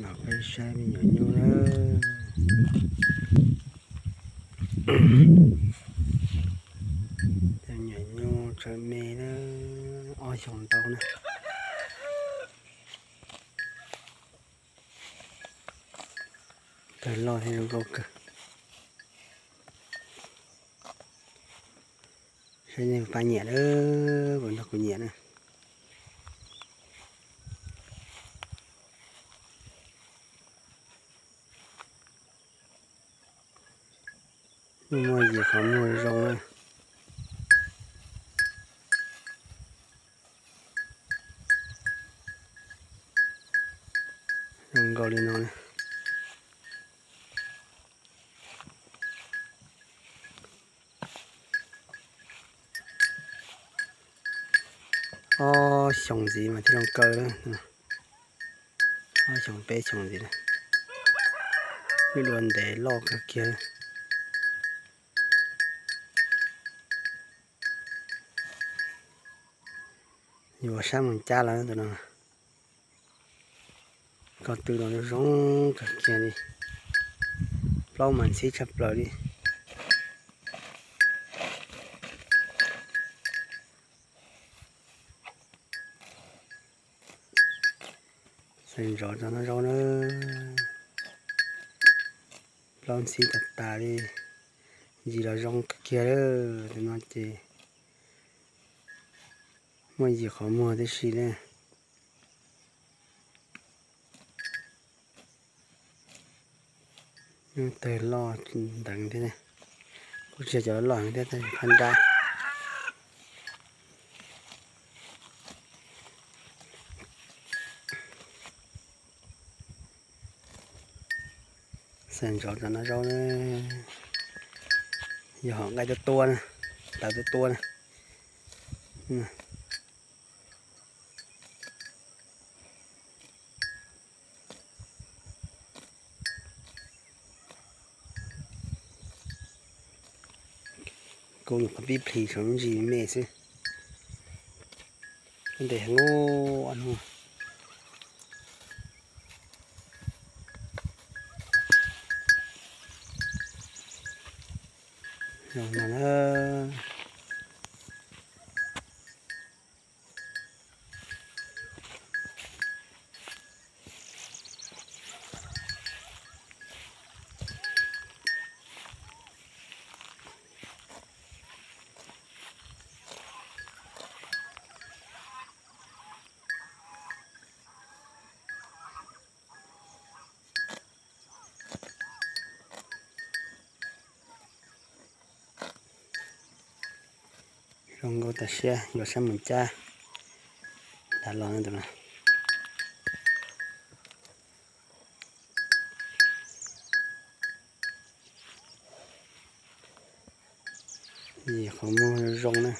Los peb saib me nyuam nyuj na. Cov nyuam nyuj tseem me na, ob xyoos ntau na. Kawg loj thiab zoo nkauj kawg. Saib nej pab nyiam na, puas nrog kuv nyiam na. Muaj yim qhov muag zoo na. Zoo nkaus li no na. Ob xyoos ntxiv mas thiaj zoo kaw na. Ob xyoos peb xyoos ntxiv na. Lub dua ntev loj kawg kiag. Yuav sab mus cab lawm tus no. Ko tw los zoo kawg kiag li. Plaub mas ntxhib tshaj plaws li. Xeem ntxov tso no zoo na. Plaub ntxhib tas tas li. Ntsis los zoo kawg kiag lawm, tus no ces muaj yim qhov muag tib si na. Nyuj tawg loj nteev thiab, kuj tsis yog cov loj heev thiab tab sis phab nrab. Xeem ntxov tso no zoo na. Yog hom nqaij tuab tuab na, tawv tuab tuab na. Kuv nyuam qhuav pib plhis saum lub ntsis me xwb. Ntev heev ub. Zoo no na. Zoo nkauj tas siab, yuav sab mus cab. Dav los tus no. Yim qhov muag zoo na.